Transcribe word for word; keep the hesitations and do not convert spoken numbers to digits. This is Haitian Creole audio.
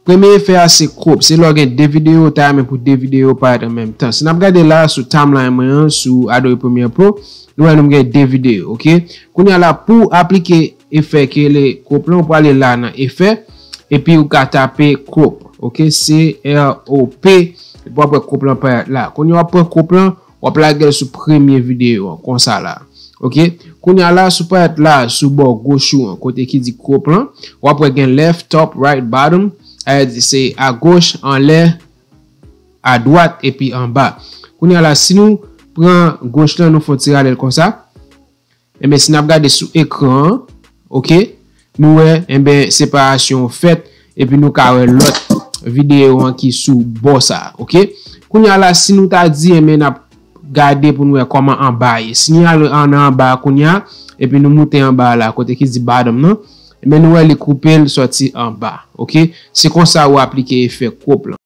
Premye efè a se crop. Se lè w gen de videyo, ou ta renmen pou de videyo parèt an menm tan. Si n ap gade la sou timeline mwen an, sou Adobe Premiere Pro, nou wè nou gen de videyo, ok? Kounye a la, pou aplike efè ki rele crop lan, ou prale la nan efè, epi ou ka tape crop, ok? C R O P, epi w ap wè crop lan parèt la. Kounye a w ap pran crop lan, w ap lage l sou premye videyo an, konsa la. Ok? Kounye a la, sou parèt la, sou bò goch ou an, kote ki di crop lan, w ap wè gen left, top, right, bottom, sa vle di se agoch, anlè, adwat, epi anba. Kounye a la, si nou pran goch lan, nou fè yon ti rale l konsa, enben, si n ap gade sou ekran an, ok, nou wè, enben, separasyon an fèt, epi nou ka wè lòt videyo an ki sou bò sa, ok? Kounye a la, si nou ta di, enben, n ap gade pou nou wè kòman anba ye. Si nou al an anba kounye a, epi nou moute anba la, kote ki di bottom nan, enben, nou wè li koupe l sòti anba, ok? Se konsa ou aplike efè crop lan.